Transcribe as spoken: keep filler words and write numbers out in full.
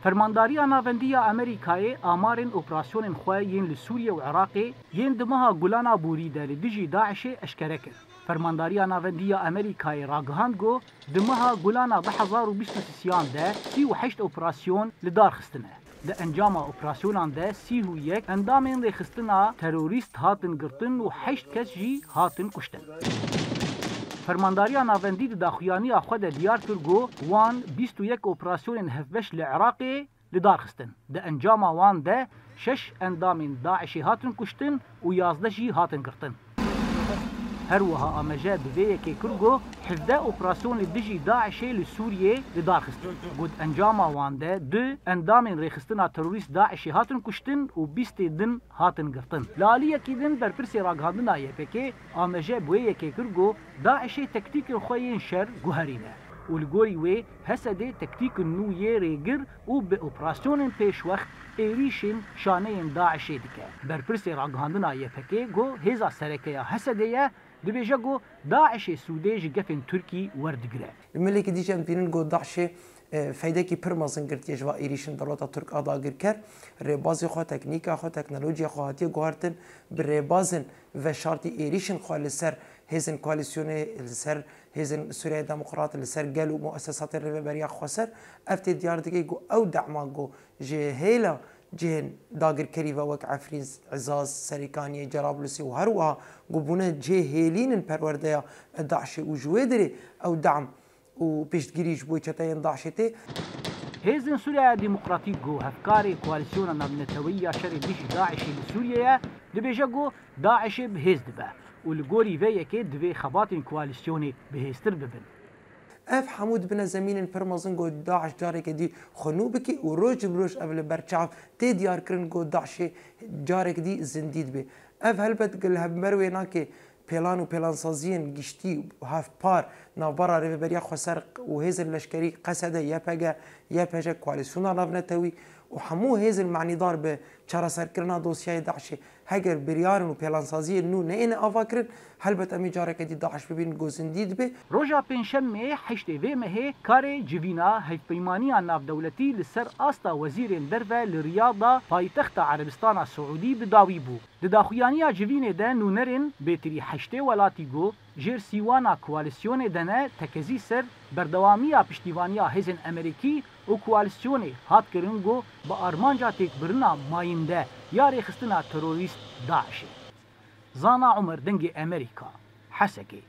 Fermandariya Navendî ya Amerîkayê amarên operasyonên xwe yên li Sûriye û Iraqê yên di meha Gulana borî de li dijî DAIŞê eşkere kir. Fermandariya Navendî ya Amerîkayê ragihand ku di meha Gulana du hezar û bîst û sêyan de sî û heşt operasyon li dar xistine. Di encama operasyonan de sî û yek endamên rêxistina terorîst hatin girtin û heşt kes jî hatin kuştin. Fermandariya Navendî di daxuyaniya xwe de diyar kir ku wan bîst û yek operasyonên hevbeş li Iraqê li dar xistin. Di encama wan de şeş endamên DAIŞê hatin kuştin û yazdeh jî hatin girtin. Her wiha A M J bi vê yekê kir ku hevdeh operasyon li dijî DAIŞê li Sûriyê li dar xistin. Ku di encama wan de du endamên rêxistina terorîst DAIŞê hatin kuştin û bîstê din hatin girtin. Li aliyekî din berpirsê ragihandina Y P G A M J bi wê yekê kir ku DAIŞê tektîkên xwe yên şer guherîne û li gorî wê H S D'ê tektîkên nû yê rêgir û bi operasyonên pêşwext êrîşên şaneyên DAIŞê dike. Berpirsê ragihandina Y P G ku hêza sereke ya H S D'ê ye, dibêje ku DAIŞê sûdê ji gefên Tirkî werdigire. Li milekî dî jî em dibînin ku DAIŞê, e, feydekî pir mezin girtiye ji va êrîşên dewleta Tirk a dagirker. Rêbazê xwe, teknîka xwe, teknolojiya xwe hatiye guhertin. Bi rêbazên veşartî êrîşên xwe li ser hêzên koalîsyonê, li ser hêzên Sûriya Demokrat, li ser gel û muesesatên Rêveberiya Xweser, ev tê diyar dike ku ew dema ku ji hêla cihên dagirkerî ve wek Efrîn, Ezaz, Serîkaniyê, Cerablusê û her wiha ku bûne cihê hêlîn in perwerdeya DAIŞê û ji wê derê ew dem û piştgirî ji bo çeteyên DAIŞê tê. Hêzên Sûriya Demokratîk ku hevkarê Koalîsyona Navneteweyî ya Şerê Dijî DAIŞê li Sûriyê ye, dibêje ku DAIŞê bi hêz dibe û li gorî vê yekê divê xebatên koalîsyonê bihêztir bibin. Ev hemû dibine zemînên pir mezin ku DAIŞ careke dî xwe nû bike û roj bi roj ev li ber çav tê diyarkirin ku DAIŞê careke dî zindî dibe. Ev helbet li hember wê nake pêlan û pêlansaziyên giştî hevpar navbera Rêveberiya Xweser û hêzên leşkerî Qesede, Y P G, Y P J, Koalîsyona Navnetewî û hemû hêzên manîdar bi çareserkirina dosyayê DAIŞê heger biryarên û pêlansaziyên nû neyêne avakirin, helbet em ê careke dî DAIŞ bibînin ku zindî dibe. Roja Pêncşemê heştê vê mehê karê civîna hevpeymaniya navdewletî li ser asta wezîrên derve li Riyada paytexta Erebistana Siûdî bi dawî bû. Di daxuyaniya civînê de nûnerên bêtirî heştê welatî ku jêr sîwana koalîsyonê de ne tekezî ser berdewamiya piştîvaniya hêzên Amerîkî û koalîsyonê hat kirin ku bi armanca têkbirina mayînde ya rêxistina terorîst DAIŞê. Zana Umer, Dengê Amerîka, Hesekê.